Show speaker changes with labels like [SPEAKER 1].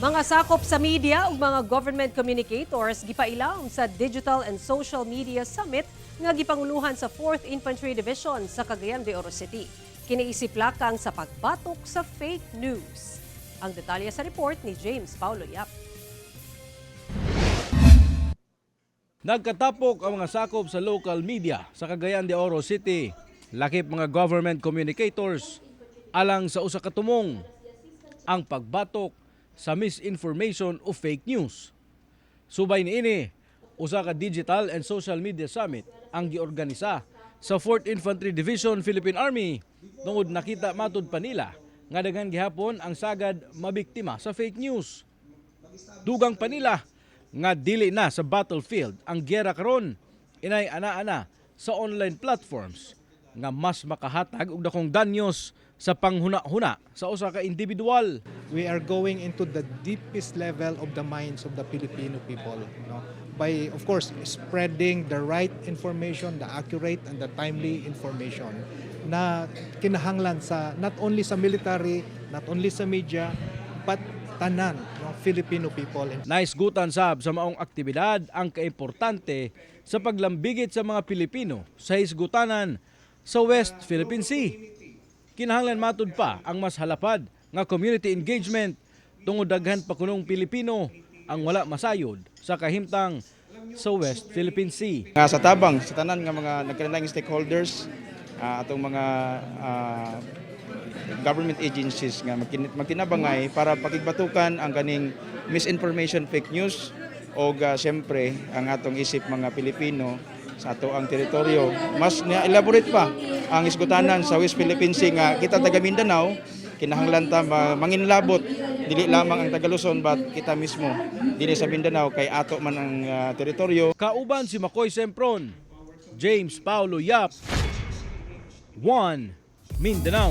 [SPEAKER 1] Mga sakop sa media ug mga government communicators gipailawom sa Digital and Social Media Summit nga gipanguluhan sa 4th Infantry Division sa Cagayan de Oro City. Kini isip lakang sa pagbatok sa fake news. Ang detalye sa report ni James Paulo Yap.
[SPEAKER 2] Nagkatapok ang mga sakop sa local media sa Cagayan de Oro City, lakip mga government communicators, alang sa usa ka tumong, ang pagbatok sa misinformation o fake news. Subay niini, usa ka digital and social media summit ang giorganisa sa 4th Infantry Division, Philippine Army, tungod nakita matud pa nila nga daghan gihapon ang sagad mabiktima sa fake news. Dugang pa nila nga dili na sa battlefield ang giyera karon, inay ana-ana sa online platforms nga mas makahatag og dakong danyos sa panghuna-huna sa usa ka individual.
[SPEAKER 3] We are going into the deepest level of the minds of the Filipino people, no? By, of course, spreading the right information, the accurate and the timely information na kinahanglan sa not only sa military, not only sa media, but tanan, no, Filipino people.
[SPEAKER 2] Naisgutan sab sa maong aktibidad ang kaimportante sa paglambigit sa mga Pilipino sa hisgutanan sa West Philippine Sea. Kinahanglan matud pa ang mas halapad nga community engagement tungod daghan pa kunong Pilipino ang wala masayod sa kahimtang sa West Philippine Sea.
[SPEAKER 4] Nga sa tabang sa tanan nga mga nagkalain stakeholders, atong mga government agencies nga magtinabangay para pakigbatukan ang kaning misinformation, fake news, o siyempre ang atong isip mga Pilipino sa ato ang teritoryo. Mas na-elaborate pa ang isgutanan sa West Philippine Sea nga kita taga Mindanao kinahanglan ta manginlabot, dili lamang ang taga Luzon but kita mismo dinhi sa Mindanao kay ato man ang teritoryo.
[SPEAKER 2] Kauban si Makoy Sempron, James Paulo Yap, 1 Mindanao.